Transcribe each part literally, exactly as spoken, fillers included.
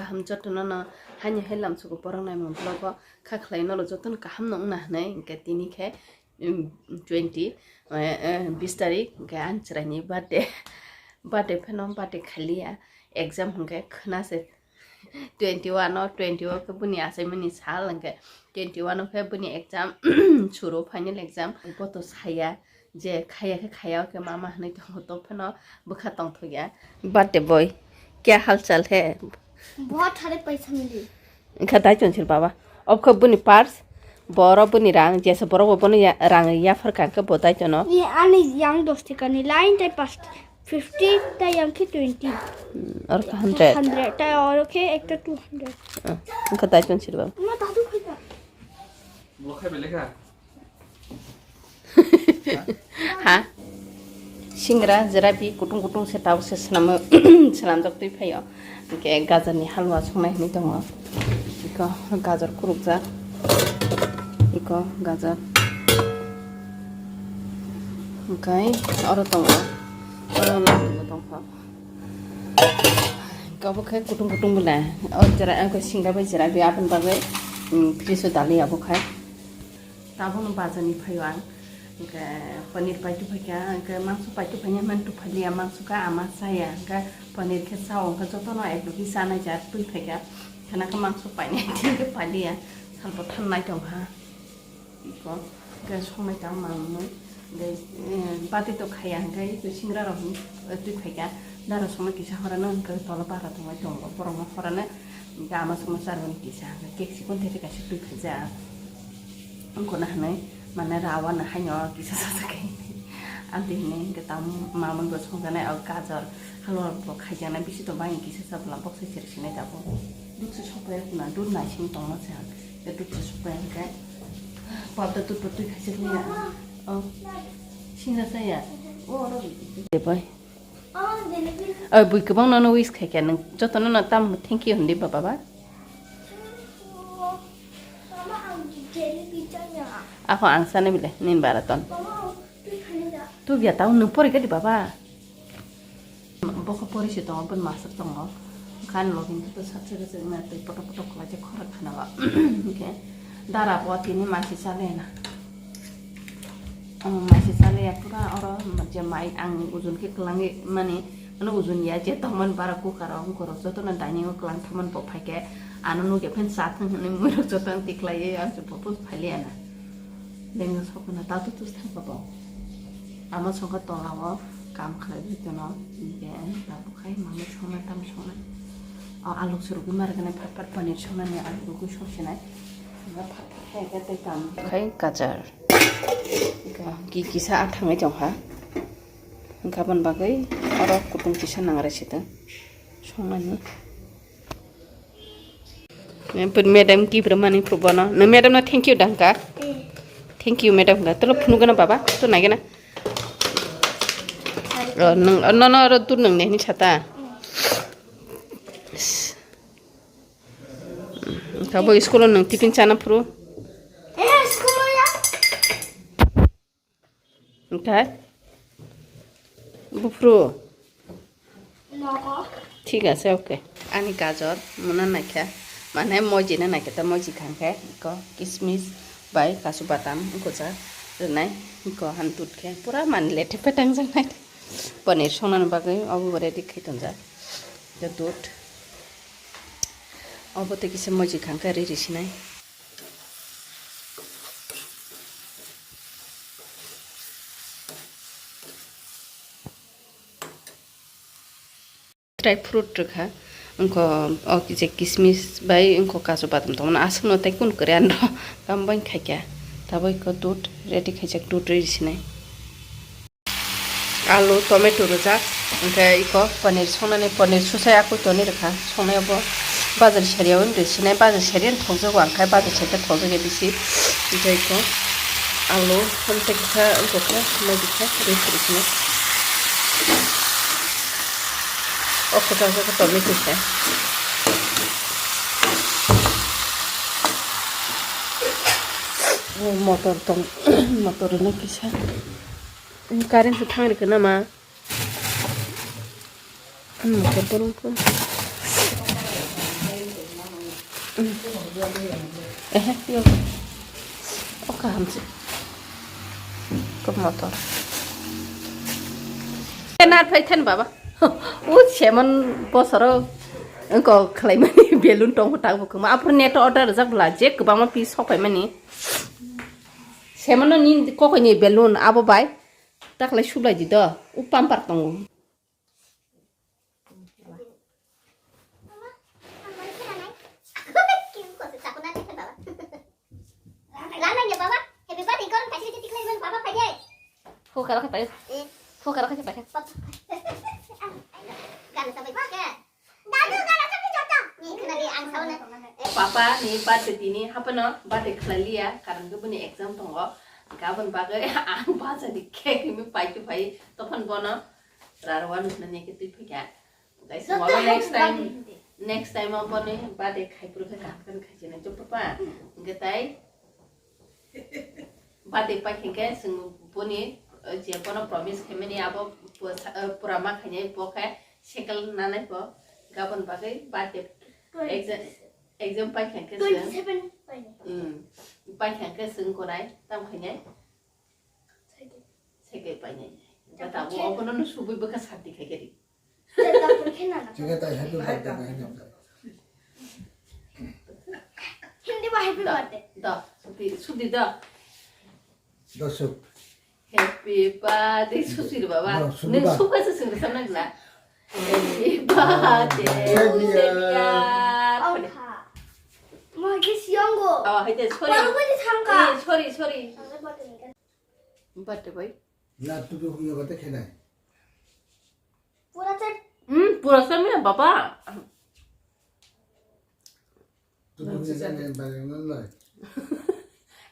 Ham jotono no haino hai lamsugo borok naimung vlog o kha khlai nolo jotono kaham no wngna hinwi hinkhe tini khe, um, twenty, eh, eh, bis tarik hinkhe ani chwraini birthday. Birthday phano birthday khaliya, exam hinkhe khna se twenty one o, twenty o khe buni achaimani sal hinkhe twenty one o khe buni exam suru final exam. Bo to saya je khaya khe khaya, o khe mama hinwi tongo, to phano bwkha tongthokya. Birthday boy, kya hal chal hai? बहुत सारे पैसा मिले। Wngkha daichon sir baba. Obkha buni purse, boro buni rang, jesa borok bo bono ya-, rang yaphar kha khe bo daichono. Ye ani yang dos taka ni line tai pas fifty tai yang khe twenty. Hmm, oro khe hundred. Hundred tai oro khe ekta two hundred. Ah, wngkha daichon sir baba. Ma dadu khai ta. Ha? Singra, jerabi, kutung kutung se tabo se swnamo, swnamjak twi phaio. Hinkhe gajarni halwa songnai hinwi tongo. Iko gajor khurukjak. Iko gajor. Hinkhe oro tongo. Oro lambo tongkha. Abo khe kutung kutung bwle. O jera, o khe singra bai jerabi aboni bagwi, mm, fridge o dali abo khai. Tabukno bazar ni phaio ang. Hinkhe paneer pai tuphaikha, hinkhe mangso pai tuphaina man tuphaliya, mangso khe ama chaya, hinkhe paneer khe chao, hinkhe jotono ek logi chanai ja twi phaikha. Khana khe mangso painai tini khe paliya, salbo thangnai tongkha. Iko, hinkhe songnai tang mamwi, hinkhe, eh, bati to khaya, hinkhe iko singra rok, eh, twi phaikha. Dara songno kisa horano, hinkhe tola bara tongwi tongo, borokno horano, hinkhe ama songno charmani kisa, hinkhe cake sikon tete kaisa twi phaijak. Wngkha na hinwi, mane rawa no haino kisa sajagwi. Amtwi hinwi hinkhe tamo mamwi bo songjaknai o gajor halwa bo khaijaknai bisi tongma hinkhe kisa chapla boksa siri sinai tabuk. Dukse sokpaiya khuna, dud naising tongma se ang. Dukse sokpaiya hinkhe pabda dud bo twi khaijak liya. O singa chaya. O oro. Debai. Oi, bui kwbang nono wish khaikha, nwng jotono no tamo thank you hwnwi ba, baba? Ako ang sana bile, nin bara ton. Tubya tau nwng pori kadi, baba? Bokho pori si tongo, bun masuk tongo. Kan login to satse satse na tei potok potok khlai je khorok khana ba. Oke. Dara bo tini masi chale na. Ang maise chaliya pura oro je mai ang ujun khe kwlangwi mani, ano ujun ya je tongmani bara cooker o wngkha rok jotono dining o kwlang thangmani bo phaikhe ano nukya phan cha thang hinwi muirok jotono tiklaiwi ang se bo phailia na lengo sokna tato tus thang bo ama songkha tola o kam khlaiwi tono je tabuk khai mama songna tam songna o aluk se rwgwi margwnai phat phat paneer songnani aluk rwgwi songsinai phat phat khai khe tei kam khai kajar. Ki kisa a thangwi tongkha. Wngkha aboni bagwi oro kutung kisa nangraisidung songnani. Madam kibrwmani phuru bono. Nwng madam no thank you da hwnkha? Thank you madam hwnkha. Tolo phunukgwna baba? To naigwna? Oh, nwng, oh, nono oro dud nwngnai hinwi sata? Wngkha bo school o nwng tiffin chana phuru? Eh, school o ya. Wngkha? Buphuru? Nogo. Thik ase, okay. Ani gajor muna naikha, mane moji na naikha, ta moji khangkhe, iko kismis bai kasu badam, iko ja rwnai, iko han dud khe, pura mane lethe petang janai. Paneer songnani bagwi obo ready khai tonjak. Dud. Obo tei kisa moji khangkhe riri sinai. Dry fruit rwkha, wngkha o kisa kismis bai wngkha kaju badam tongmani aswkno tei kunu kwrwi anw rw tambai khaikha, tabuk khe dud ready khaijak, dud riri sinai. Alu, tomato rwjak, hwnkhe iko paneer songnani, paneer susai akui tonwi rwkha, songnai obo bazar sariya o wngwi sinai, bazar sariya no thokjago ang khai, bazar sariya thokjak ya bisi, hwnkhe iko alu, hwnkhe kisa, wngkha khe, mai kisa, rwi phuru sinai. O kwchajak khe tomato se. Motor tong, motor rwna kisa. Current se thang rikha na ma? Ano motor borok khe. Ehe, yo. O kaham se. Kok motor. Kenar phai then baba. O semon bosoro engko khlaimani balloon tong tak bo kuma. Apro net order jak bla je kwbangma pi sok phaimani. Semono ni kokoi ni balloon abo bai. Taklai sublai di do. U pampar tongo. Rana ya baba, happy birthday kor kasi kasi tikla iman baba pagi. Ho karo kata. Ho karo kasi pagi. Gana sampai pakai. Dadu gana sampai jatuh. Ni kena di ang sauna. Papa ni birthday tini hapano birthday khlailia karon ke bini exam tongo. Gabon bagwi ang bacha di cake mi pai tu pai tophan bono. Rarwa nukna ni ke twi phika. Guys, wala next time, next time ang boni birthday khai puru khe kaham khe khai jena chupra pa. Hwnkhe tai birthday pai khe khe swng boni, eh, je bono promise khaimani abo pu-, sa-, eh, pura ma khainai bo khe cycle nanai bo gabon bagwi birthday exam, exam pai khe khe swng. Twenty seven pai nai. Hmm. Pai khe khe swng konai tam khainai. Cycle. Cycle painai. Jata bo obono no subui bwkha santi khai kari. Jata bo khe na. Chwngno tai happy birthday bai hwnwi. Hindi ba happy birthday. Da, suti, suti da. Dosuk. Happy birthday, susi re baba. No, suti ba. Nung suka se sung sam nang na. Happy birthday, Sebiya. Sebiya. Oh, ha. Mo ke siyongo. Oh, hai de, sorry. Baru ko di sangka. Eh, sorry, sorry. Sangka birthday ni kan. Birthday boy. Na tu tu huyo kate khenai. Pura chat. Hmm, pura chat me baba. Tu tu huyo kate bari ngon lai.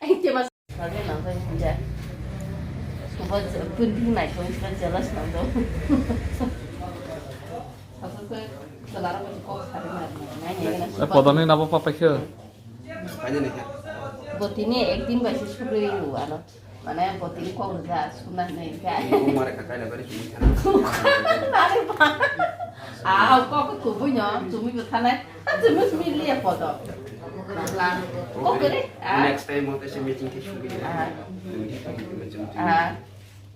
Ai ke mas. Bagi nang pai ja. Suba pun ting nai ko suba jelas nang do. Aku ke kelara ko ko hari na. Nai nai na. Eh, podoni nabo papai ke. Botini ekdin bai se sugwi rw aro. Mane botini kok rwja suna hinwi khe. Kok mare kha kaila bari sumui thana. Nare ba. Ah, kok kubui no, sumui bo thanai. Sumui sumui liya podo. Kok kere? Ah. Next time mo tese meeting khe sumui. Ah. Ah.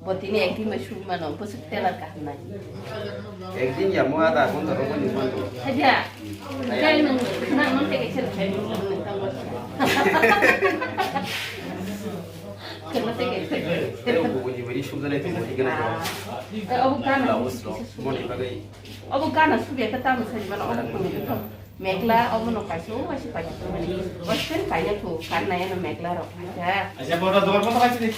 Botini ekdin bai sumui mano, bwswk telar kaham nai. Ekdin ya mo ada kon toro kon ni man. Haja. Jai nang nang nang teke chen chen nang tang. Kena teke chen. Teo bubu ni bari sumjale tu boti kena. Eh, obo gana. Laos lo. Moni bagai. Obo gana subi ka tam sa jibana obo kunu to. Mekla obo no kaisa o kaisa paisa mani. Osten paina tu karna ya no mekla ro. Haja. Acha bota dor bota kaisa di.